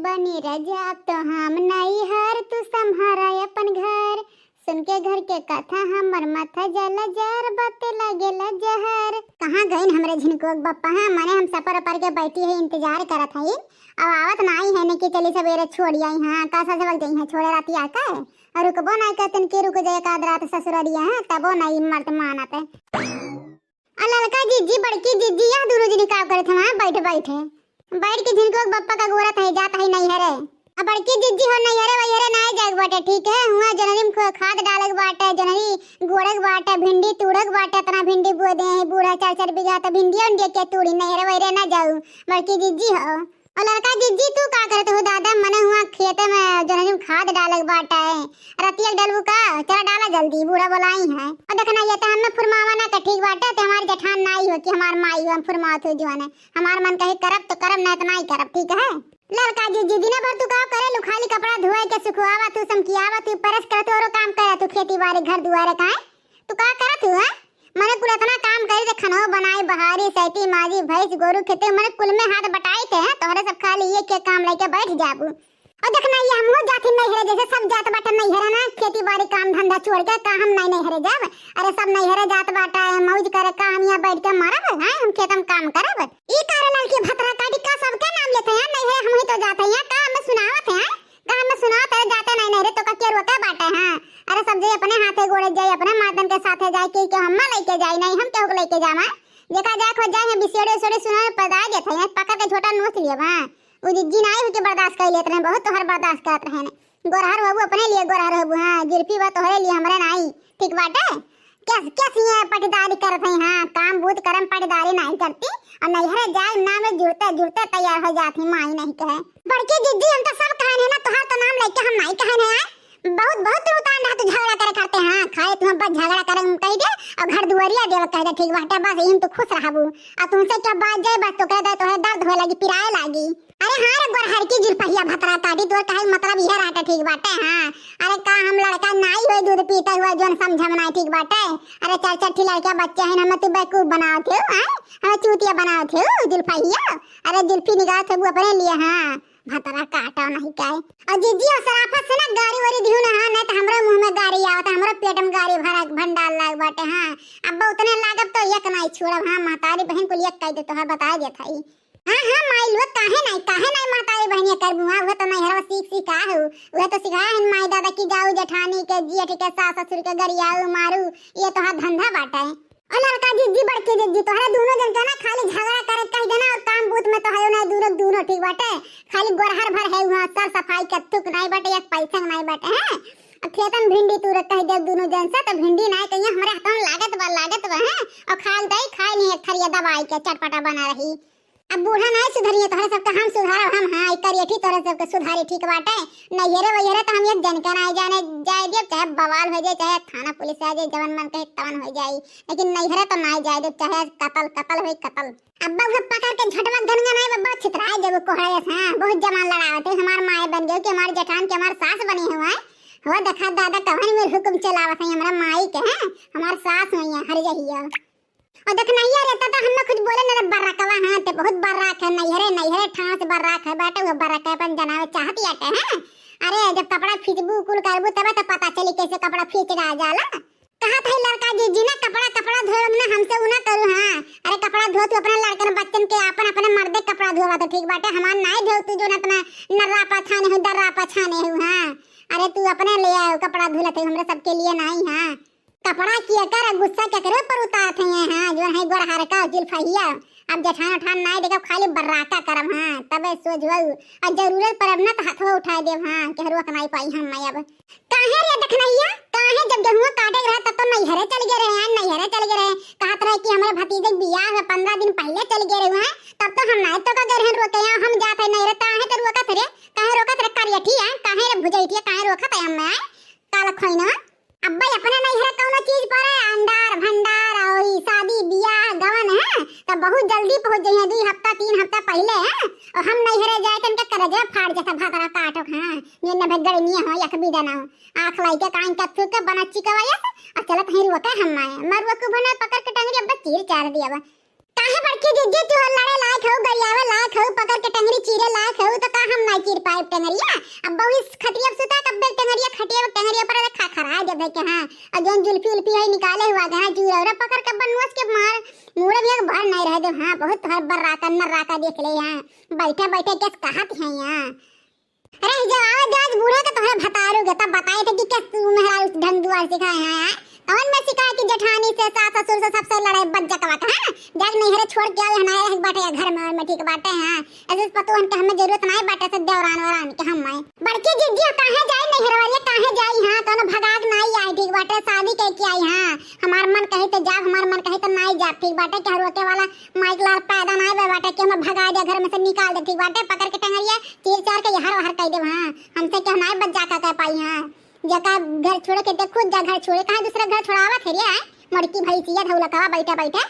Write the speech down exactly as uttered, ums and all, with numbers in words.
बनी रह जाब तो हम नैहर, तू सम्हारा अपन घर। सुन के घर के कथा हमर माथा जला जर, बाते लागेला जहर। कहाँ गइन हमरे झिनकुआ के बप्पा? हाँ, मने हम सपर पर के बैठी है, इंतजार करत हई। अब आवत नाई है ने कि चली सबेरे छोड़ आई। हाँ, का सजवल जाई है, छोड़े राती आके? और रुकबो नाई करतन कि रुक जाए एक आध रात ससुररिया, हाँ, तबो नाई मर्द मानत है। आ ललका जिज्जी, बड़की जिज्जी, यह दोनों जनी का करत हवा बैठ बैठे? बैठ के झिनकुआ के बप्पा का गोरत है, जात है नैहरे। आ बड़की जिज्जी हो, नैहरे वैहरे नाई जाए के बाटे, ठीक है? हुआ जनरी में खो-, खाद डाले के बाटे, जनरी गोड़े के बाटे, भिंडी तूड़े के बाटे, इतना भिंडी बोए दे हैं बूढ़ा चार चार बीघा, तो भिंडिया उंडिया के तूड़ी, नैहरे वैहरे ना जाऊ, बड़की जिज्जी हो। और ललका जिज्जी, तू का करत हो दादा? मने हुआ खेते में जनरी में खाद डाले के बाटे, रतिया के डलबू का? चला डाला जल्दी, बूढ़ा बोलाई है। और देखना, ये तो हमें फुरमावा ना के ठीक बाटे, तो हमारे जेठान नाई हो कि हमार माई हो, हम फुरमावत हो जुआने। हमार मन कहे करब तो करब, ना तो नाई करब, ठीक है? ललका जिज्जी, दिन भर तू का करे लू? खाली कपड़ा धोए के, सुखवावा तू, समकियावा तू, प्रेस करत, औरो काम करे तू, खेती बाड़ी, घर दुआरे, काहे? तू का करत हू, हैं? मने कुल इतना काम करी, जे खनवा बनाई, बहारी, सैती, माजी, भैंस, गोरू, खेते, मने कुल में हाथ बटाई के, हैं? तोहरे सब खाली ये के काम लेके बैठ जाबू। और देखना, ये हमहू जात ही नैहरे, जैसे सब जात बाटे नैहरे ना, खेती बाड़ी, काम धंधा छोड़ के, का हम नाई नैहरे जाब? अरे, सब नैहरे जात बाटे, मौज करे, का हम यहाँ बैठ के मरब, हैं? हम खेत में काम करब? ई का रे लड़की भतरा काटी, का सबके नाम लेते हैं? नैहरे हमही तो जाते हैं, का हमें सुनावत हैं? का हमें सुनावत है, जाते नाई नैहरे, तो का के रोके बाटे, हाँ? अरे, सब जाई अपने हाथे गोड़े जाई, अपने मर्दन के साथे जाई, के, के हम लेके जाई, नाई हम केहू के लेके जावा? जेका जाए खो जाए, बिसेड़े उसेड़े सुना पदा देते हैं, पकड़ के झोटा नोच लिया, हाँ? उ जिज्जी नाई होके बर्दाश्त कर लेत रहे, बहुत तोहर बर्दाश्त करत रहे ने। गोरहर होबू अपने लिए, गोरहर होबू, हाँ, जुल्फी बा तोहरे लिए, हमरे नाई, ठीक बाटे? क्या, क्या सिया पटदारी करत है, हाँ, काम बूत करम पटदारी नाई करती, और नैहरे जाए ना में जुड़ते, जुड़ते तैयार हो जाती, माई नहीं कहे। बड़की जिज्जी, हम तो सब कहन है ना, तोहार तो नाम लेके हम नाई कहन है, हाँ? बहुत, बहुत तू उतान रहा, तू झगड़ा करे करते, हाँ, खाए तू हम बस झगड़ा करे कह दे, और घर दुआरिया देवे कह दे, ठीक बाटे, बस यही तू खुश रहबू, और तुमसे क्या बात जाए, बस तो कह दे, तोहे दर्द होए लागी, पिराए लागी। अरे हाँ रे गोरहर की जुल्फहिया भतरा काटी, तोर कहे मतलब यह रहता, ठीक बाटे, हाँ। अरे का हम लड़का नाई होए, दूध पीता हुआ, जोन समझम नाई, ठीक बाटे? अरे चार चार ठी लड़का बच्चे हैं, हमें तू बेवकूफ बनावत हो, हैं? हमें चूतिया बनावत हो, जुल्फहिया। अरे जुल्फी निकालत हो अपने लिए, हाँ। भतरा काटा नहीं काहे। और जिज्जी और सराफत से ना गारी वारी दिहू ना, हाँ, नहीं तो हमरे मुंह में गारी आवत, हमरे पेट में गारी भरा भंडार लाग बाटे, हाँ। अब उतने लागब तो एक नाई छोड़ब, हाँ, महतारी बहन कुल एक कह दे, तोहर बताए देत हई। हाँ, हाँ, माई लोग, काहे नाई, काहे नाई महतारी बहनिया करबू? हाँ, उहे तो नैहरवा सीख सीख आए हो, उहे तो सिखाए हन माई दादा की जाऊ जेठानी के, जेठ के, सास ससुर के गरियाऊ मारू, ये तोहार धंधा बाटे। और लड़का जिज्जी, बड़की जिज्जी, तोहरा दोनों जन के ना खाली झगड़ा करे कह देना और काम बूत में तो है ना, दूनो, दूनो ठीक बाटे, खाली गोरहर भर है वहाँ, सर सफाई के थुक नाई बाटे, एक पैसा नाई बाटे, हैं? और खेतन भिंडी तूरे कह दे दोनों जन से, तो भिंडी नाई कहिए हमरे हाथों में लागत बा, लागत बा, हैं? और खाए दई, खाए नहीं एक थरिया दबाई के चटपटा बना रही। अब बूढ़ा नाई सुधरिए, तोहरे सबके हम सुधारब, हम, हाँ, ई करियठी तोहरे सबके सुधारी, ठीक बाटे। नैहरे वैहरे तो हम एक जन के नाई जाने जाए देब, चाहे बवाल हो जाए, चाहे थाना पुलिस आ जाए, जवन मन कहे तवन हो जाए, लेकिन नैहरे तो नाई जाए देब, चाहे कतल, कतल होई, कतल। अब उहे पकड़ के झटवा गनगा नाई बब्बा छितराए देबो कोहड़े से, हाँ, बहुत जवान लड़ावत है, हमार माए बन गयो कि हमार जेठान के हमार सास बनी हुआ है। हो देखा दादा कवन में हुक्म चलावत है हमरा माई के, हैं, हमार सास हुई है, हर जहिया। और देख नैया रे, तता हमें कुछ बोले ना, बर्रकवा, हाँ, ते बहुत बर्राक है, नैहरे, नैहरे ठास बर्राक है, बाटे वो बर्राक है, अपन जनावे चाहती आटे, हैं? अरे, जब कपड़ा फीचबू, कुल करबू, तबे तो पता चली कैसे कपड़ा फीच रहा जाला। कहा था लड़का जी, जी ना कपड़ा, कपड़ा धोए ना हमसे उ ना करू, हाँ। अरे, कपड़ा धो तू अपने लड़कन बच्चन के, अपन अपने मर्दे कपड़ा धोवा तो ठीक बाटे, हमार नाई धो तू जो ना इतना नर्रा पछाने हो, दर्रा पछाने हो, हाँ। अरे, तू अपने ले आओ, कपड़ा धुलत है, हमरे सबके लिए नाई, हाँ। कपड़ा केकर गुस्सा केकरे पर उतारत हैं, हाँ, जो है गोरहर का जुल्फहिया। अब जेठान उठान नाई देखब, खाली बर्राका करब, हाँ, तबे सोझ होऊ। और जरूरत पड़ब ना तो हथवा उठाए देब, हाँ, केहरुआ के नाई पाई हम मैं अब। काहे रे देखनैया, काहे जब गेहुआ काटे के रहे तब तो नैहरे चल गए रहे, हाँ, नैहरे चल गए रहे, कहत रहे कि हमरे भतीजे के बियाह है, पन्द्रह दिन पहले चल गए रहे, हाँ, तब तो हम नाई तो का गए रहे रोके, यहाँ हम जात है नैहरे, काहे तो रोकत रे, काहे रोकत रे करियठी, हाँ, काहे रे भुजैठिया, काहे रोकत है हम, हाँ, काला खोइना। अब्बे अपने नैहरे कौनो चीज परे, अंडार भंडार और ई शादी बियाह गवन है, तो बहुत जल्दी पहुंच जाइए, दुई हफ्ता तीन हफ्ता पहले है। और हम नैहरे जाए तन के करेजा फाड़ जाता, भातरा काटो, हाँ, ये न भगड़ नहीं हो, यख भी देना हो। आँख लाई के कान का थूक के बना चिकवाया से, और चलत ही रुआ के हम आए। मरुआ को बने पकड़ के टंगरी अब्बे चीर चार दिया बा। काहे बड़की कि जिज्जी तू लड़े लायक हऊ, गरियावे लायक हऊ, पकड़ के टंगरी चीरे लायक हऊ, तो का हम नाई चीर पाए टंगरिया? अब बहु इस खटिया पे सुता, कब्बे टंगरिया खटिया पे टंगरिया पर खा खराए देबे के, हाँ। और जौन जुल्फी उल्फी है निकाले हुआ गहना जूरा उरा पकड़ के बन नोच के मार, मूड़े भी एक भर नहीं रह दे, हाँ। बहुत हर बर राका नर राका देख ले, हाँ। बैठे बैठे के कहत है यहाँ। अरे जब आवे जाज बूढ़ा के तोहरे भतारू के, तब बताए थे कि क्या तू मेहरारू ढंग दुआर सिखाए हैं, हैं? कौन में सिखाए कि जेठानी से, सास ससुर से, सबसे लड़ाई बज्जकवा का, हैं? जाज नैहरे छोड़ के आवे, हमारे रह बाटे या घर में, और में ठीक बाटे, हैं? ऐसे पतोहन के हमें जरूरत नाई बाटे, से देवरान वरान के हम आए। बड़की जिज्जी काहे जाई नैहरवा रे, काहे जाई, हाँ? कौनो भगाग नाई आई, ठीक बाटे, शादी कह के आई, हाँ? हमार मन कहे तो जाब, हमार मन कहे तो नाई जाब, ठीक बाटे? क्या रोके वाला माइक लाल पैदा नाई बे बाटे कि हमें भगा दे, घर में से निकाल दे, ठीक बाटे? पकड़ के टंगरिया चीर चार के यहाँ बाहर कर दे, हाँ। हमसे क्या नाई बच जा का कह पाई, हाँ। जका घर छोड़े के ते खुद जा घर छोड़े, कहाँ दूसरा घर छोड़ावा थे रे, हैं? मोड़की भैंसिया ढौलकवा बैठे बैठे।